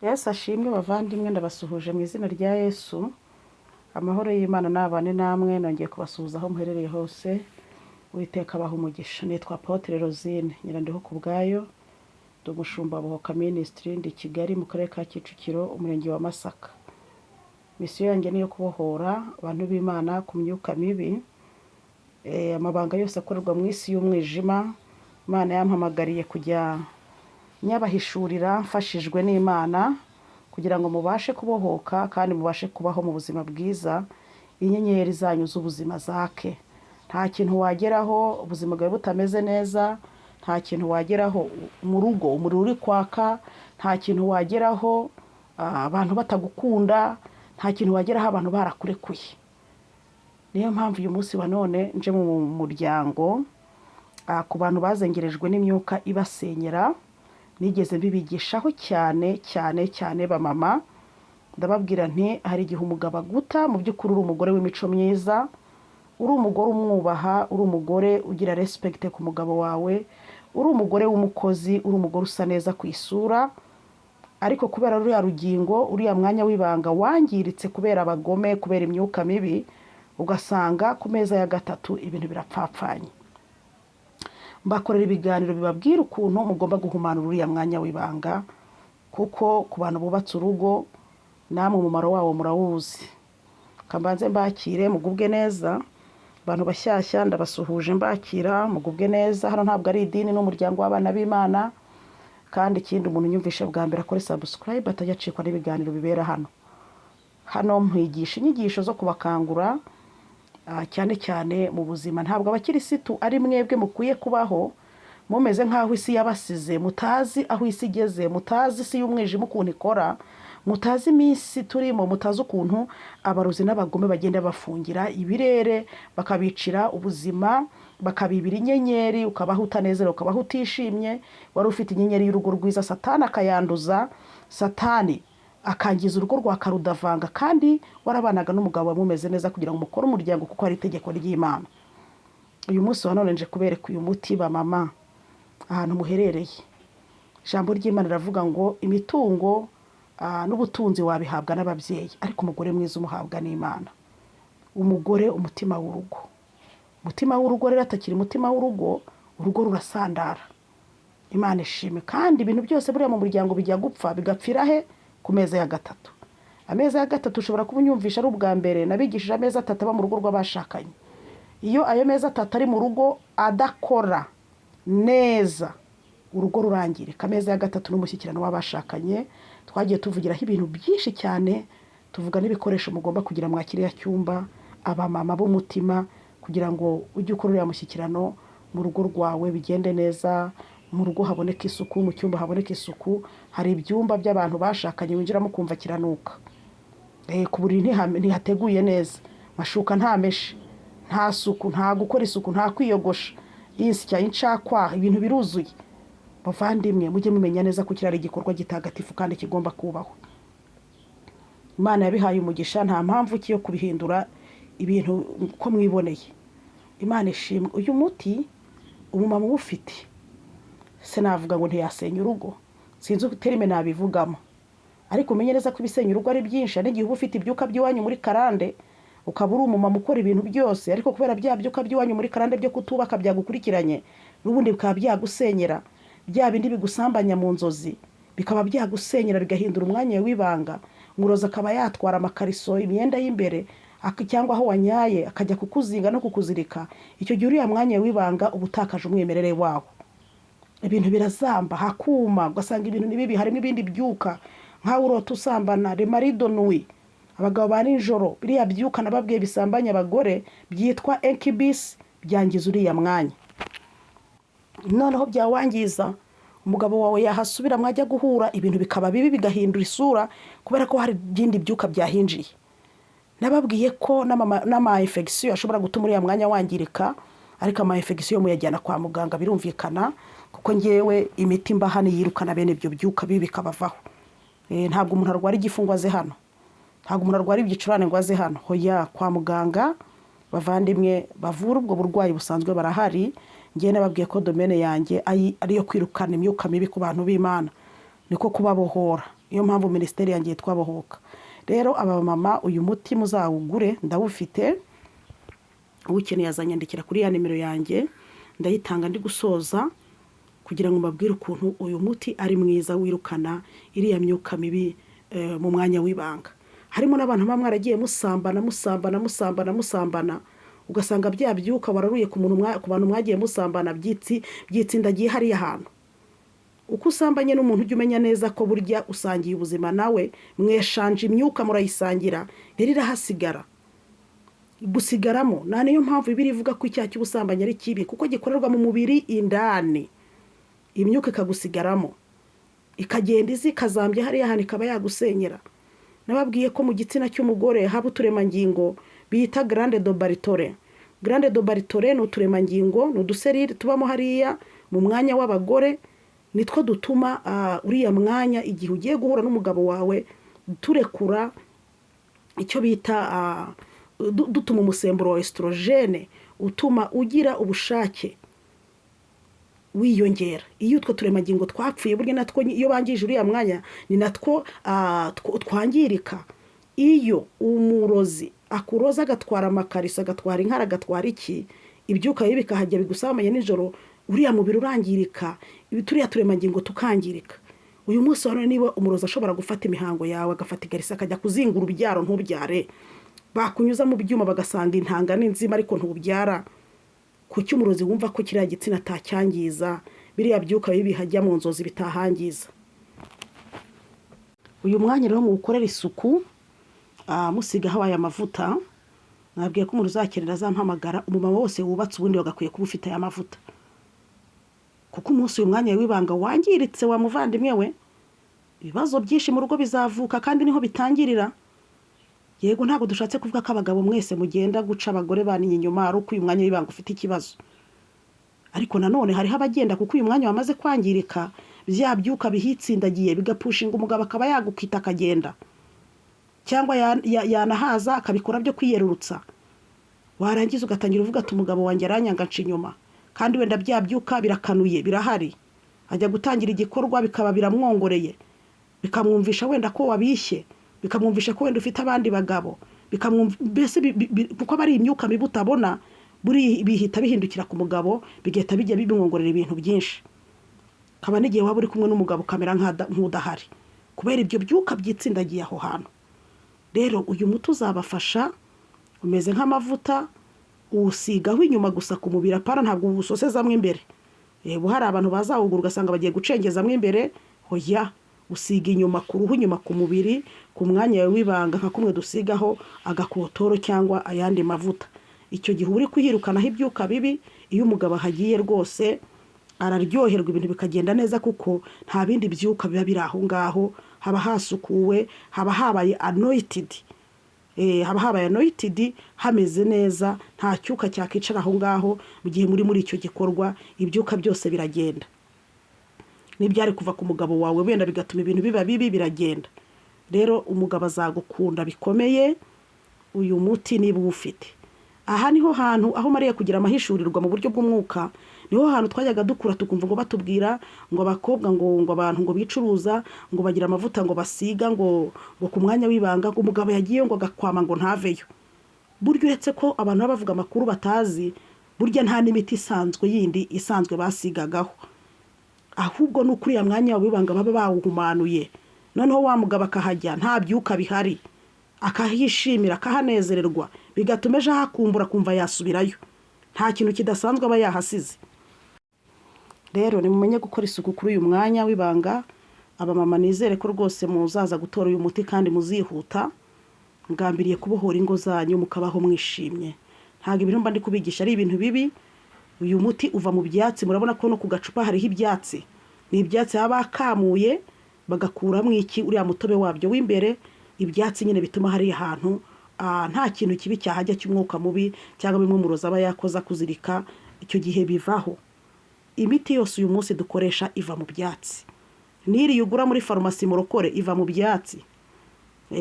Yesu ashimwe bavandimwe, ndabasuhuje mu izina rya Yesu. Amahoro y'Imana nabane namwe, nongeye kubasuhuza aho muherereye hose. Uwiteka abaha umugisha. Nitwa Apotre Rosine Nyirandiho ku bwayo, ndi umushumba wa Bohoka Ministry, ndi i Kigali mu karere ka Kicukiro, umurenge wa Masaka. Misiyo yanjye ni iyo kubohora abantu b'Imana ku myuka mibi, amabanga yose akorerwa mu isi y'umwijima. Imana yampamagariye kujya nyabahishurira mfashijwe n'Imana kugira ngo mubashe kubohoka kandi mubashe kubaho mu buzima bwiza, inyenyeri zanyu z'ubuzima zake. Nta kintu wageraho ubuzima bwawe butameze neza, nta kintu wageraho mu rugo umuriro uri kwaka, nta kintu wageraho abantu batagukunda, nta kintu wageraho abantu barakurekuye. Niyo mpamvu uyu munsi wa none nje mu muryango, ku bantu bazengerejwe n'imyuka ibasenyera. Nigeze mbibigishaho cyane cyane cyane bamama, ndababwira nti hari igihe umugabo aguta, mu by'ukuri uri umugore w'imico myiza, uri umugore umwubaha, uri umugore ugira respect ku mugabo wawe, uri umugore w'umukozi, uri umugore usa neza ku isura, ariko kubera ruriya rugingo, uriya mwanya w'ibanga wangiritse kubera abagome, kubera imyuka mibi, ugasanga ku meza ya gatatu ibintu birapfapfanye. Mbakorera ibiganiro bibabwira ukuntu mugomba guhumanura uriya mwanya w'ibanga, kuko ku bantu bubatse urugo namwe umumaro wawo murawuzi. Kambanze mbakire mugubwe neza, abantu bashyashya ndabasuhuje mbakira mugubwe neza. Hano ntabwo ari idini, ni umuryango w'abana b'Imana. Kandi ikindi, umuntu unyumvishe bwa mbere akore subscribe atajya acikwa n'ibiganiro bibera hano. Hano nkwigisha inyigisho zo kubakangura, cyane cyane mu buzima. Ntabwo abakirisitu ari mwebwe mukwiye kubaho mumeze nk'aho isi yabasize, mutazi aho isi igeze, mutazi isi y'umwijima ukuntu ikora, mutazi iminsi turimo, mutazi ukuntu abarozi n'abagome bagenda bafungira ibirere, bakabicira ubuzima, bakabibira inyenyeri, ukabaho utanezerewe, ukabaho utishimye. Wari ufite inyenyeri y'urugo rwiza, Satani akayanduza, Satani akangiza urugo rwa karudavanga, kandi warabanaga n'umugabo mumeze neza kugira ngo mukore umuryango, kuko ari itegeko ry'Imana. Uyu munsi wa none nje kubereka uyu muti ba mama ahantu muherereye. Ijambo ry'Imana riravuga ngo imitungo n'ubutunzi wabihabwa n'ababyeyi, ariko umugore mwiza umuhabwa n'Imana. Umugore umutima w'urugo, umutima w'urugo rero atakiri umutima w'urugo, urugo rurasandara. Imana ishimwe. Kandi ibintu byose buriya mu muryango bijya gupfa bigapfira he? Ku meza ya gatatu. Ameza ya gatatu, ushobora kuba unyumvisha ari ubwa mbere, nabigishije ameza atatu aba mu rugo rw'abashakanye. Iyo ayo meza atatu ari mu rugo adakora neza, urugo rurangirika. Ameza ya gatatu n'umushyikirano w'abashakanye, twagiye tuvugiraho ibintu byinshi cyane, tuvuga n'ibikoresho mugomba kugira mwa kiriya cyumba, abamama b'umutima, kugira ngo ujye ukora uriya mushyikirano mu rugo rwawe bigende neza, mu rugo haboneka isuku, mu cyumba haboneka isuku. Hari ibyumba by'abantu bashakanye winjiramo ukumva kiranuka. Ku buriri ntihateguye neza, amashuka ntameshe, nta suku, nta gukora isuku, nta kwiyogosha, insya incakwaha, ibintu biruzuye. Bavandimwe, mujye mumenya neza ko kiriya ari igikorwa gitagatifu kandi kigomba kubahwa. Imana yabihaye umugisha, nta mpamvu ki yo kubihindura ibintu uko mwiboneye. Imana ishimwe. Uyu muti umumama uwufite, se navuga ngo ntiyasenya urugo, sinzi terme nabivugamo, ariko umenye neza ko ibisenya urugo ari byinshi. Hari n'igihe uba ufite ibyuka by'iwanyu muri karande, ukaba uri umumama ukora ibintu byose, ariko kubera bya byuka by'iwanyu muri karande byo kutubaka byagukurikiranye, n'ubundi bikaba byagusenyera. Bya bindi bigusambanya mu nzozi bikaba byagusenyera, bigahindura umwanya w'ibanga. Umurozi akaba yatwara amakariso, imyenda y'imbere, cyangwa aho wanyaye, akajya kukuzinga no kukuzirika. Icyo gihe uriya mwanya w'ibanga uba utakaje umwimerere wawo, ibintu birazamba, hakuma, ugasanga ibintu ni bibi, harimo ibindi byuka nkawe urota usambana remarido nuwi, abagabo ba nijoro. Biriya byuka nababwiye bisambanya abagore byitwa incubus, byangiza uriya mwanya. Noneho byawangiza, umugabo wawe yahasubira, mwajya guhura, ibintu bikaba bibi, bigahindura isura, kubera ko hari ibindi byuka byahinjiye. Nababwiye ko n'ama infection ashobora gutuma uriya mwanya wangirika, ariko ama infection muyajyana kwa muganga, birumvikana, kuko ngewe imiti mbaha yirukana bene ibyo byuka bibi bikabavaho. Ntabwo umuntu arwara igifu ngo aze hano, ntabwo umuntu arwara ibicurane ngo aze hano. Hoya, kwa muganga bavandimwe bavura ubwo burwayi busanzwe barahari. Ngewe nababwiye ko domaine yanjye ari iyo kwirukana imyuka mibi ku bantu b'Imana, niko kubabohora. Niyo mpamvu minisiteri yanjye yitwa Bohoka. Rero aba mama, uyu muti muzawugure, ndawufite. Uwukeneye azanyandikira kuri ya nimero yanjye, ndayitanga ndi gusoza, kugira ngo mbabwire ukuntu uyu muti ari mwiza, wirukana iriya myuka mibi mu mwanya w'ibanga. Harimo n'abantu baba mwaragiye musambana, musambana, musambana, musambana, ugasanga bya byuka wararuye ku muntu ku bantu mwagiye musambana byitsindagiye hariya hantu. Uko usambanye n'umuntu, ujya umenya neza ko burya usangiye ubuzima nawe, mweshanje imyuka, murayisangira, rero irahasigara, gusigaramo. Nta niyo mpamvu Bibiliya ivuga ko icyaha cy'ubusambanyi ari kibi, kuko gikorerwa mu mubiri indani, imyuka ikagusigaramo, ikagenda izi ikazambya hariya hantu, ikaba yagusenyera. Nababwiye ko mu gitsina cy'umugore haba uturemangingo bita glande de Bartholin. Glande de Bartholin ni uturemangingo, ni uduserire tubamo hariya mu mwanya w'abagore, nitwo dutuma uriya mwanya, igihe ugiye guhura n'umugabo wawe, turekura icyo bita dutuma umusemburo wa estrogène utuma ugira ubushake wiyongera. Iyo utwo turemangingo twapfuye, burya natwo iyo bangije uriya mwanya ni natwo twangirika. Iyo umurozi akuroza, agatwara amakariso, agatwara inkara, agatwara iki, ibyuka bibi bikahajya bigusambanya nijoro, uriya mubiri urangirika, turiya turemangingo tukangirika. Uyu munsi wa none, niba umurozi ashobora gufata imihango yawe, agafata igarisa, akajya kuzinga urubyaro ntubyare, bakunyuza mu byuma bagasanga intanga ni nzima ariko ntubyara, kuki umurozi wumva ko kiriya gitsina atacyangiza, biriya byuka bibi bihajya mu nzozi bitahangiza? Uyu mwanya rero muwukorere isuku, musigaho aya mavuta. Nabwiye ko umuntu uzakenera azampamagara. Umumama wose wubatse ubundi bagakwiye kuba ufite aya mavuta, kuko umunsi uyu mwanya w'ibanga wangiritse, wa muvandimwe we, ibibazo byinshi mu rugo bizavuka, kandi niho bitangirira. Yego, ntabwo dushatse kuvuga ko abagabo mwese mugenda guca abagore banyu inyuma ari uko uyu mwanya w'ibanga ufite ikibazo, ariko nanone hariho abagenda kuko uyu mwanya wamaze kwangirika, bya byuka bihitsindagiye bigapushinga umugabo akaba yagukita akagenda, cyangwa yanahaza akabikora byo kwiyerurutsa. Warangiza ugatangira uvuga ati: "Umugabo wanjye aranyanga, nca inyuma," kandi wenda bya byuka birakanuye, birahari. Ajya gutangira igikorwa bikaba biramwongoreye, bikamwumvisha wenda ko wabishye, bikamwumvisha ko wenda ufite abandi bagabo, mbese kuko aba ari imyuka mibi utabona, buri bihita bihindukira ku mugabo, bigahita bijya bimwongorera ibintu byinshi. Kaba n'igihe waba uri kumwe n'umugabo ukamera nk'udahari kubera ibyo byuka byitsindagiye aho hantu. Rero uyu muti uzabafasha, umeze nk'amavuta, uwusigaho inyuma gusa ku mubiri, apana, ntabwo uwusosezamo imbere. Ubu hari abantu bazawugura ugasanga bagiye gucengezamo imbere. Hoya, usiga inyuma ku ruhu, inyuma ku mubiri, ku mwanya wawe w'ibanga, nka kumwe dusigaho agakotoro cyangwa ayandi mavuta. Icyo gihe uba uri kuhirukanaho ibyuka bibi. Iyo umugabo ahagiye rwose araryoherwa, ibintu bikagenda neza, kuko nta bindi byuka biba biri aho ngaho, haba hasukuwe, haba habaye anointed, haba habaye anointed, hameze neza, nta cyuka cyakicara aho ngaho. Mu gihe muri icyo gikorwa, ibyuka byose biragenda, n'ibyari kuva ku mugabo wawe wenda bigatuma ibintu biba bibi biragenda. Rero umugabo azagukunda bikomeye uyu muti niba uwufite. Aha niho hantu aho mariya kugira amahishurirwa mu buryo bw'umwuka. Niho hantu twajyaga dukura tukumva ngo batubwira ngo abakobwa, ngo abantu ngo bicuruza, ngo bagira amavuta ngo basiga ngo ku mwanya w'ibanga, ngo umugabo yagiye ngo agakwama ngo ntaveyo. Burya uretse ko abantu baba bavuga amakuru batazi, burya nta n'imiti isanzwe yindi isanzwe basigagaho, ahubwo ni ukuri uriya mwanya w'ibanga baba bawuhumanuye, noneho wa mugabo akahajya nta byuka bihari, akahishimira, akahanezererwa, bigatuma ejo ahakumbura akumva yasubirayo, nta kintu kidasanzwe aba yahasize. Rero nimumenye gukora isuku kuri uyu mwanya w'ibanga. Abamama, nizere ko rwose muzaza gutora uyu muti kandi muzihuta. Ngambiriye kubohora ingo zanyu mukabaho mwishimye. Ntabwo ibintu mba ndi kubigisha ari ibintu bibi. Uyu muti uva mu byatsi, murabona ko no ku gacupa hariho ibyatsi. Ni ibyatsi baba bakamuye bagakuramo iki, uriya mutobe wabyo w'imbere, ibyatsi nyine bituma hariya hantu nta kintu kibi cyahajya cy'umwuka mubi cyangwa bimwe umurozi aba yakoze akuzirika, icyo gihe bivaho. Imiti yose uyu munsi dukoresha iva mu byatsi. N'iriya ugura muri farumasi murokore iva mu byatsi.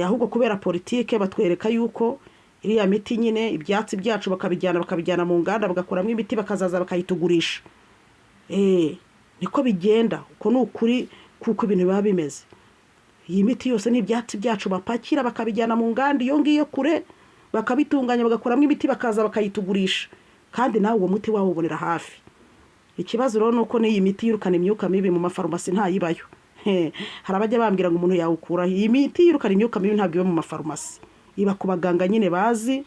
Ahubwo kubera politike batwereka yuko iriya miti nyine, ibyatsi byacu bakabijyana mu nganda, bagakuramo imiti, bakazaza bakayitugurisha. Niko bigenda, uko ni ukuri kuko ibintu biba bimeze. Iyi miti yose ni ibyatsi byacu bapakira bakabijyana mu nganda iyo ngiyo kure, bakabitunganya bagakuramo imiti, bakaza bakayitugurisha, kandi nawe uwo muti wawubonera hafi. Ikibazo rero ni uko n'iyi miti yirukana imyuka mibi mu mafarumasi ntayibayo. Hari abajya bambwira ngo umuntu yawukuraho. Iyi miti yirukana imyuka mibi ntabwo iba mu mafarumasi, iba ku baganga nyine bazi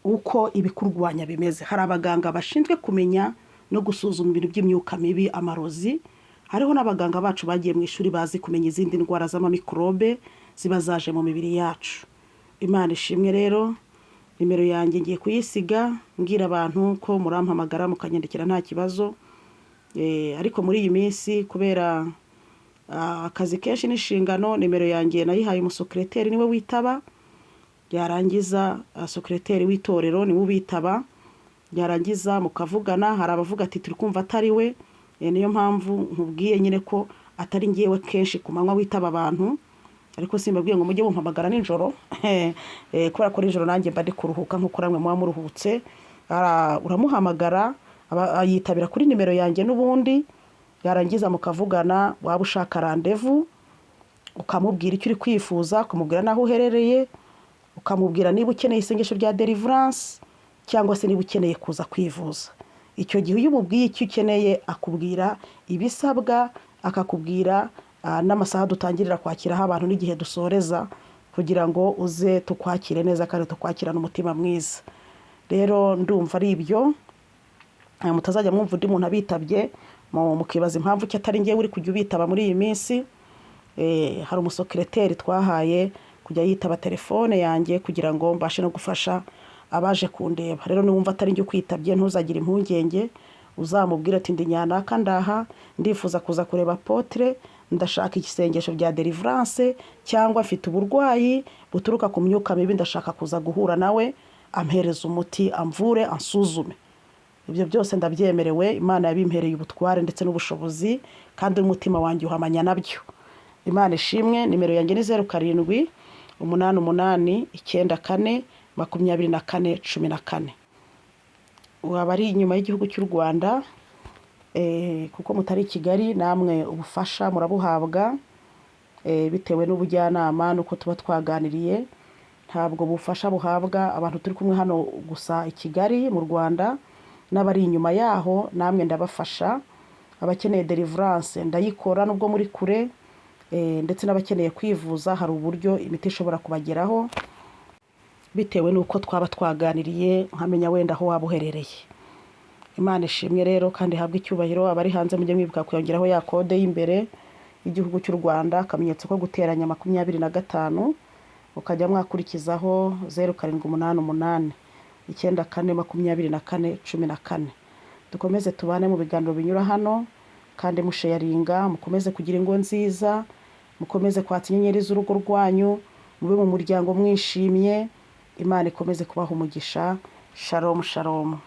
uko ibikurwanya bimeze. Hari abaganga bashinzwe kumenya no gusuzuma ibintu by'imyuka mibi, amarozi. Hariho n'abaganga bacu bagiye mu ishuri bazi kumenya izindi ndwara z'amamikorobe ziba zaje mu mibiri yacu. Imana ishimwe rero, nimero yanjye ngiye kuyisiga, mbwira abantu ko murampamagara, mukanyandikira, nta kibazo. Ariko muri iyi minsi kubera akazi kenshi n'inshingano, nimero yanjye nayihaye umusokereteri, niwe witaba. Yarangiza, sokereteri w'itorero niwe ubitaba, yarangiza mukavugana. Hari abavuga ati turi kumva atari we. Niyo mpamvu nkubwiye nyine ko atari ngewe kenshi ku manywa witaba abantu, ariko simbabwiye ngo mujye mumpamagara nijoro, kubera ko nijoro nanjye mba ndi kuruhuka nk'uko namwe muba muruhutse. Uramuhamagara, yitabira kuri nimero yanjye n'ubundi, yarangiza mukavugana. Waba ushaka randevu, ukamubwira icyo uri kwifuza, ukamubwira n'aho uherereye, ukamubwira niba ukeneye isengesho rya deliverance cyangwa se niba ukeneye kuza kwivuza. Icyo gihe iyo umubwiye icyo ukeneye, akubwira ibisabwa, akakubwira n'amasaha dutangirira kwakiraho abantu n'igihe dusoreza, kugira ngo uze tukwakire neza kandi tukwakirane umutima mwiza. Rero ndumva ari ibyo. Mutazajya mwumva undi muntu abitabye mukibaza impamvu ki atari ngewe uri kujya ubitaba muri iyi minsi. Hari umusokereteri twahaye kujya yitaba telefone yanjye kugira ngo mbashe no gufasha abaje kundeba. Rero niwumva atari njye ukwitabye, ntuzagire impungenge, uzamubwire ati ndi nyanaka, ndaha, ndifuza kuza kureba apôtre, ndashaka isengesho rya deliverance cyangwa mfite uburwayi buturuka ku myuka mibi, ndashaka kuza guhura nawe ampereza umuti, amvure, ansuzume. Ibyo byose ndabyemerewe, Imana yabimpereye ubutware ndetse n'ubushobozi, kandi n'umutima wanjye uhamanya nabyo. Imana ishimwe. Nimero yanjye ni 0788942414. Waba ari inyuma y'igihugu cy'u Rwanda, kuko mutari i Kigali, namwe ubufasha murabuhabwa, bitewe n'ubujyanama n'uko tuba twaganiriye. Ntabwo ubufasha buhabwa abantu turi kumwe hano gusa i Kigali mu Rwanda, n'abari inyuma yaho namwe ndabafasha. Abakeneye deliverance ndayikora nubwo muri kure, ndetse n'abakeneye kwivuza hari uburyo imiti ishobora kubageraho bitewe n'uko twaba twaganiriye, nkamenya wenda aho waba uherereye. Imana ishimwe rero kandi ihabwe icyubahiro. Abari hanze mujye mwibuka kuyongeraho ya kode y'imbere y'igihugu cy'u Rwanda, akamenyetso ko guteranya 25, mukajya mwakurikizaho 0788942414. Dukomeze tubane mu biganiro binyura hano kandi musharinga. Mukomeze kugira ingo nziza, mukomeze kwatsa inyenyeri z'urugo rwanyu, mube mu muryango mwishimye. Imana ikomeze kubaha umugisha. Shalom, shalom.